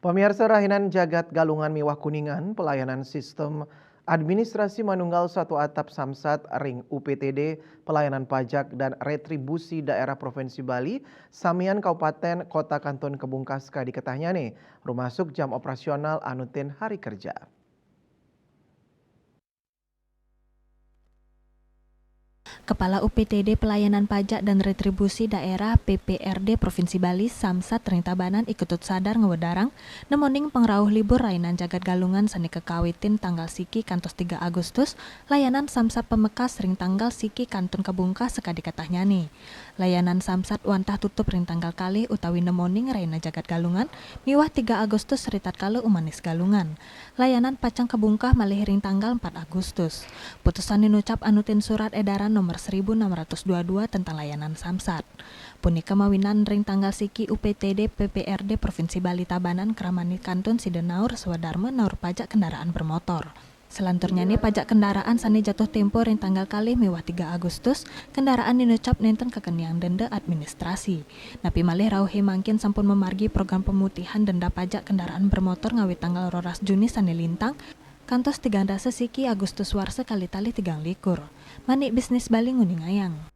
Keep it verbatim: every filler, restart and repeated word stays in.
Pamiarsa, rahinan jagat Galungan miwah Kuningan, pelayanan sistem administrasi manunggal satu atap Samsat ring U P T D, pelayanan pajak dan retribusi daerah Provinsi Bali, samian kabupaten kota kantun kabungkah sakadi katahnyane, rumasuk jam operasional anu tin hari kerja. Kepala U P T D Pelayanan Pajak dan Retribusi Daerah P P R D Provinsi Bali, Samsat, ring Tabanan, I Ketut Sadar, ngwedarang, nemoning pangrauh libur rahinan jagat Galungan sane kakawitin tanggal siki kantos tiga Agustus, layanan Samsat pamekas ring tanggal siki kantun kabungkah sakadi katahnyane. Layanan Samsat wantah tutup ring tanggal kalih utawi nemoning rahina jagat Galungan miwah tiga Agustus ritatkala umanis Galungan. Layanan pacang kabungkah malih ring tanggal empat Agustus. Putusan ninucap anu tin Surat Edaran Nomor seribu enam ratus dua dua tentang Layanan Samsat. Punika mawinan ring tanggal siki U P T D P P R D Provinsi Bali Tabanan kramani kantun sida naur swadarma naur pajak kendaraan bermotor. Selanturnyane pajak kendaraan sane jatuh tempo ring tanggal kalih miwah tiga Agustus, kendaraan ninucap nenten kakeniang denda administrasi. Napi malih rauhe mangkin sampun mamargi program pemutihan denda pajak kendaraan bermotor ngawit tanggal roras Juni sane lintang, kantos tigang dasa siki Agustus warsa kalih kalih tigang likur. Manik Bisnis Bali nguningayang.